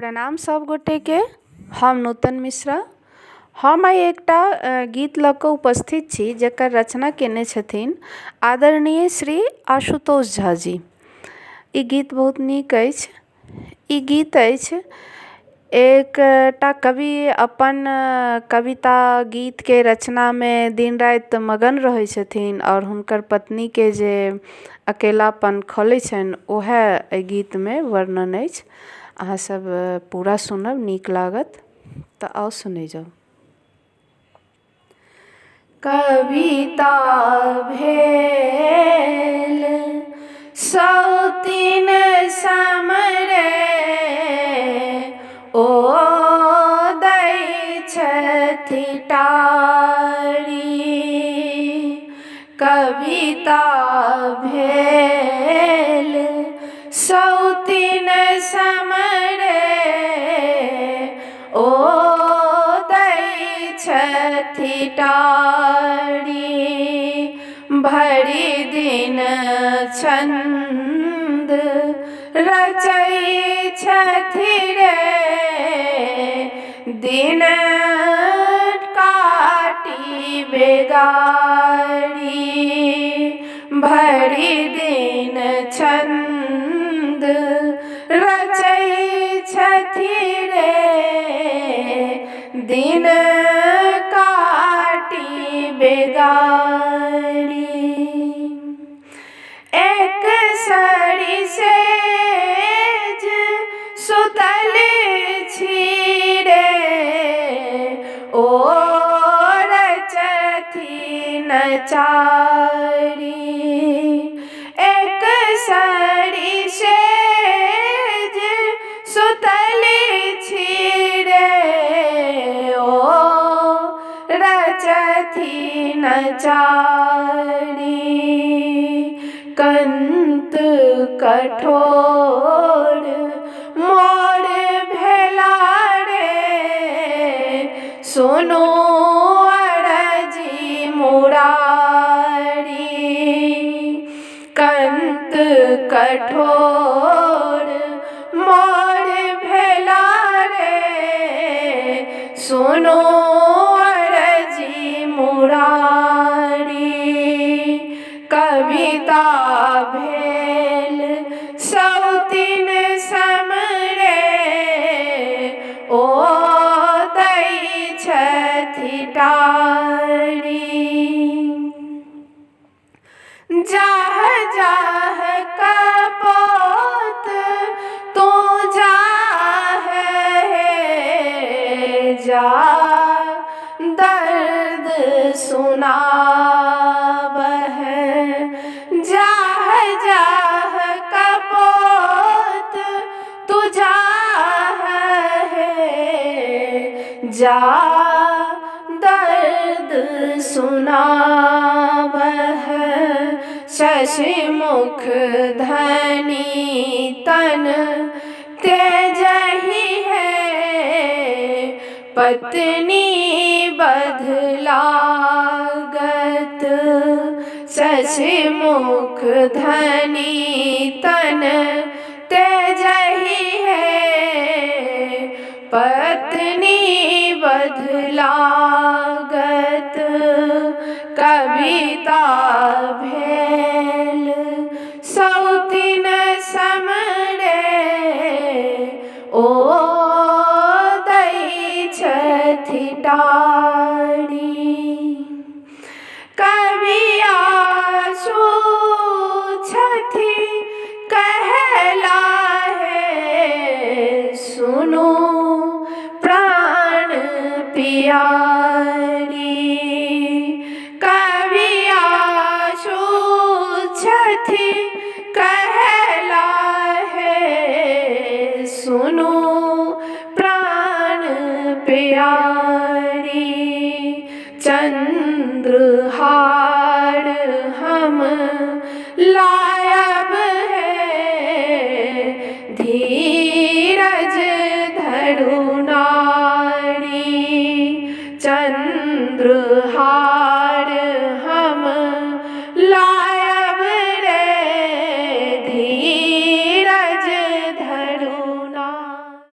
प्रणाम सब गोटेके। हम नूतन मिश्रा। हम आइ एकटा गीत लऽ कऽ उपस्थित छी जकर रचना कयने छथिन आदरणीय श्री आशुतोष झा जी। ई गीत बहुत नीक अछि। ई गीत अछि एकटा कवि अपन कविता गीतके रचनामे दिन राति मगन रहै छथिन आओर हुनकर पत्नीके जे अकेलापन खलै छनि वएह एहि गीतमे वर्णन अछि। अहाँ सब पूरा सुनब, नीक लागत। तऽ आउ सुनै जाउ। कविता भेल सौतिन समरे, ओ दै छथि टारी। कविता भेल सौतिन समरे, ओ दै छथि टारी। भरि दिन छन्द रचै छथि रे, दिन काटी बेगारी। भरि दिन छन्द रचै छथि रे, दिन काटी बेगारी। एक सरी सेज सुतल छी रे, ओ रचथि नचारी। एक सरी सेज सुतल छी रे, ओ रचथि नचारी। कंत कठोर मोर भेला रे, सुनू अरजी मुरारी। कंत कठोर मोर भेला रे, सुनू अरजी मुरारी। कविता भेल सौतिन समरे, ओ दै छथि टारी। जाह जाह कपोत तू जाह हे, जा दर्द सुनाबह। जाह जाह कपोत तू जाह हे, जा दर्द सुनाबह। शशि मुख धनी तन तेजहि है, पत्नी बधलागत। शशि मुख धनी तन तेजहि है, पत्नी बधलागत। कविता भेल सौतिन समरे, ओ दै छथि टारी। कवि आशु छथि कहला है, सुनू प्राण पियारी। कवि आशु छथि कहला है, सुनू प्राण प्यारी। चंद्रहार हम ला